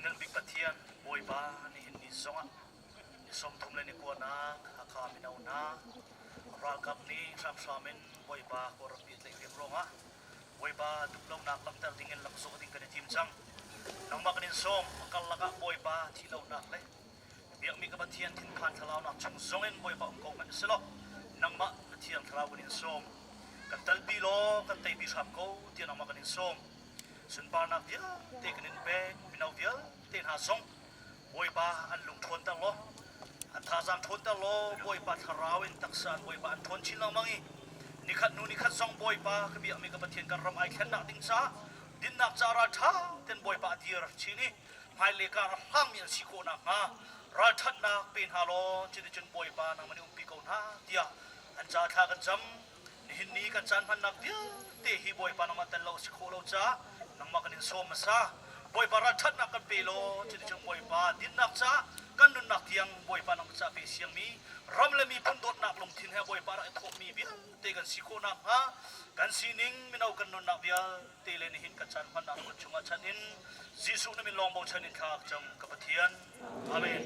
Lianngan Bik Pathian Bawipa nihin ni zongah ni 30 le ni kuanak Hakha mino hna ralkap nih hramhram in Bawipa Kawlrampi a tlaih riang ruangah Bawipa duhlonak langhter dingin lamzawh ding kan i tim cang. Nangmah kan in sawm, a karlak ah Bawipa thihlonak le biakmi ka Pathian thinphan thlalaunak chung zongin Bawipa um ko hmanh selaw nangmah na Thiang Thlarau kan in sawm. Kan talpi law kan teipi hram ko tiah nangmah kan in sawm. Sunparnak vialte kan in pek, mino vialte hna zong Bawipa an lung ṭhawnter law an thazaang ṭhawnter law Bawipa thlarau in taksa an Bawipa an ṭhawn chin lengmang i nikhat hnu nikhat zong Bawipa ka biakmi ka Pathian kan ram ai thlennak ding caah dinnak ca ralṭha ten Bawipa a dir chin i hmailei kar a hlangmi an si khawh nakhnga ralṭhatnak pe hna law cuticun Bawipa nangmah nih umpi ko hna tiah an ca thla kan cam. Nihin ni kan caan hmannak vialte hi Bawipa nangmah tel lo a si khawh lo caah nangmah kan in sawm hmasa. Bawipa ralṭhatnak kan pe law cuticun Bawipa dinnak caah kan nunnak tiang Bawipa nangmah caah pe siangmi ram le miphun dawtnak lungthin he Bawipa rak i thawhmi vialte kan si khawh nakhnga kan sining mino kan nunnak vialte le nihin kan caan hmannak na kut chungah chan in Jesuh na min lawng bochan in thla ka cam ka Pathian. Amen.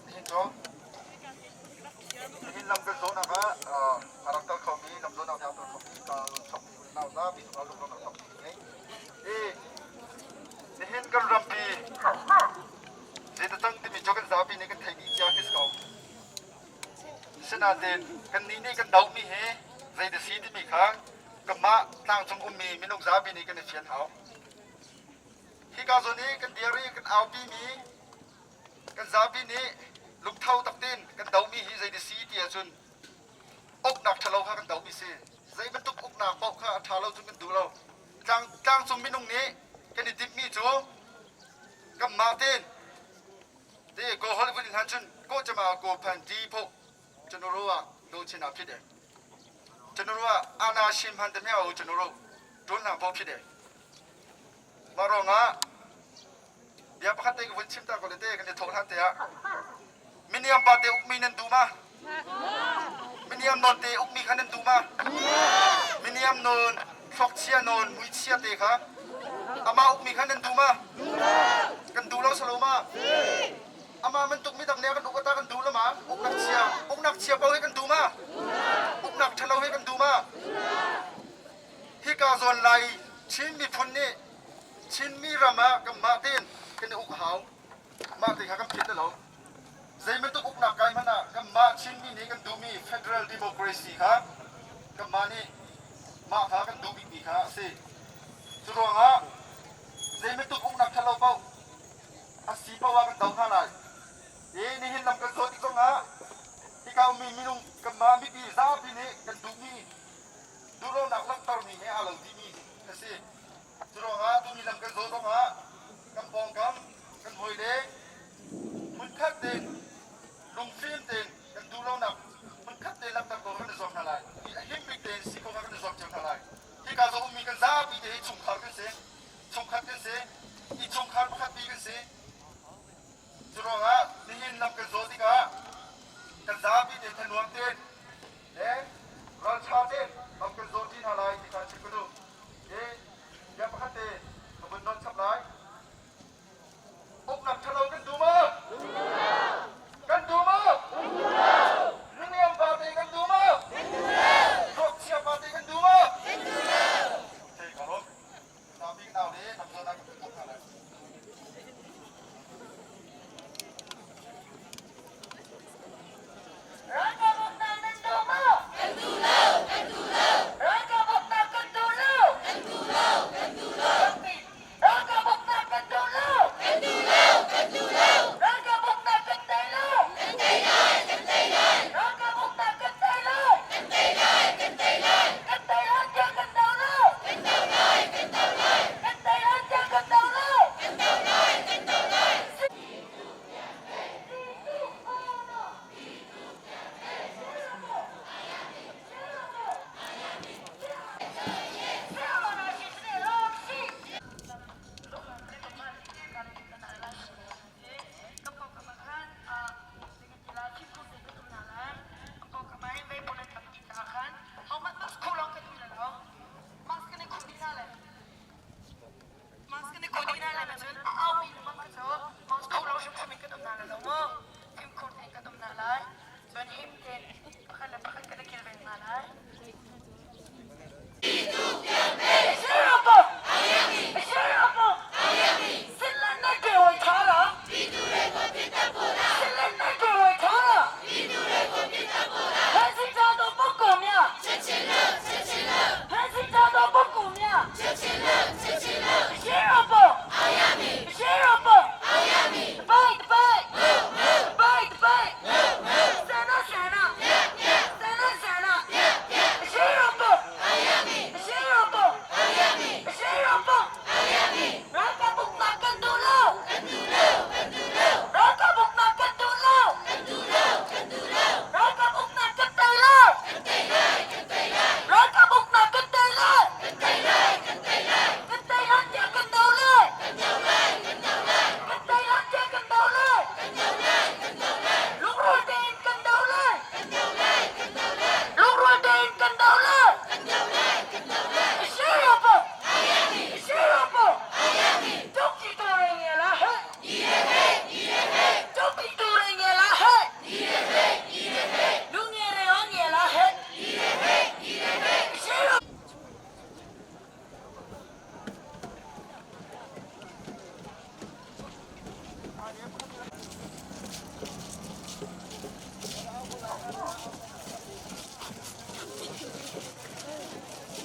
Nihin cu nihin lam kan zawhnak ah a rak kal khomi lam zawhnak nih a rak kal khomi ka chokmi unau zapi cungah lunglawmhnak tampi ka ngei. Hi nihin kan rampi zei cang timi cu kan zapi nih kan theih dih cia khi si ko. Sinain kannih nih kan dohmi hi zei dah si timi kha kanmah tlangcung ummi minung zapi nih kan i fian hau. Hika zawn i kan dir i kan aupimi kan zapi nih lungtho taktin kan dohmi hi zei dah si ti ahcun uknak ṭhalo kha kan dohmi si. Zei bantuk uknak paoh kha a ṭha lo cun kan duh lo. Tlang, tlangcung minung nih kan i timhmi cu kanmah tein Ti ko Hollywood in han chun ko chama ko phan ti pho chanuru ah do chin ah phit e chanuru ah ana shim han te meo chanuru tun hlang pho phit e ma rong ah bia pakhat te ka vun chim ta ko le te kan i thawh hlan te ah miniam pa te ukmi nan du ma miniam non te ukmi kha nan du ma miniam non thluak chia non mui chia te kha Amah ukmi kha nan duh ma? Kan duh lo salo ma? Amah bantuk midang nih a kan uk ata kan duh lo ma? Uknak chia, uknak chia paoh hi kan duh ma? Uknak ṭhalo hi kan duh ma? Hika zawn lai Chin miphun nih Chinmi ram ah kanmah tein kan i uk a hau. Mah te kha kan philh lo. Zei bantuk uknak kai hmanh ah kanmah Chinmi nih kan duhmi federal democracy kha kanmah nih mah kha kan duh bikmi kha a si. Cu ruangah zei bantuk uknak ṭhalo paoh a si paoh ah kan do hna lai. I nihin lam kan zawh tik zongah hika ummi minung kanmah mipi zapi nih kan duhmi duhlonak langhtermi he aa lo dihmi a si. Cu ruangah tuni lam kan zawh zongah kan pawngkam kan hawile hmunkhat tein lungfim tein kan duhlonak hmunkhat tein langhter ko kan i zuam hna lai. Hi a him bik tein si ko kha kan i zuam cio hna lai. Hika zaw ummi kan zapi te hi chungkhar kan si. Chungkhat kan si. I chungkhar pakhat pi kan si. Cu ruangah nihin lam kan zawh tikah kan zapi te thanuam tein le ralṭha tein lam kan zawh ṭi hna lai ti kha chim ka duh. Hi bia pakhat te ka vun nawn chap lai. Uknak ṭhalo kan duh maw? Kan duh maw? Miniam party kan duh maw? Ruakchia party kan duh maw? Thei ka rom. Zapi ka nau le lam zawn ah ka tuk hna lai. Ralkap uknak nan duh maw? Kan duh lo, kan duh lo. Ralkap uknak kan duh lo. Kan duh lo, kan duh lo. Ralkap uknak kan duh lo. Kan duh lo, kan duh lo.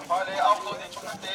Hmailei au ko ni chung an te.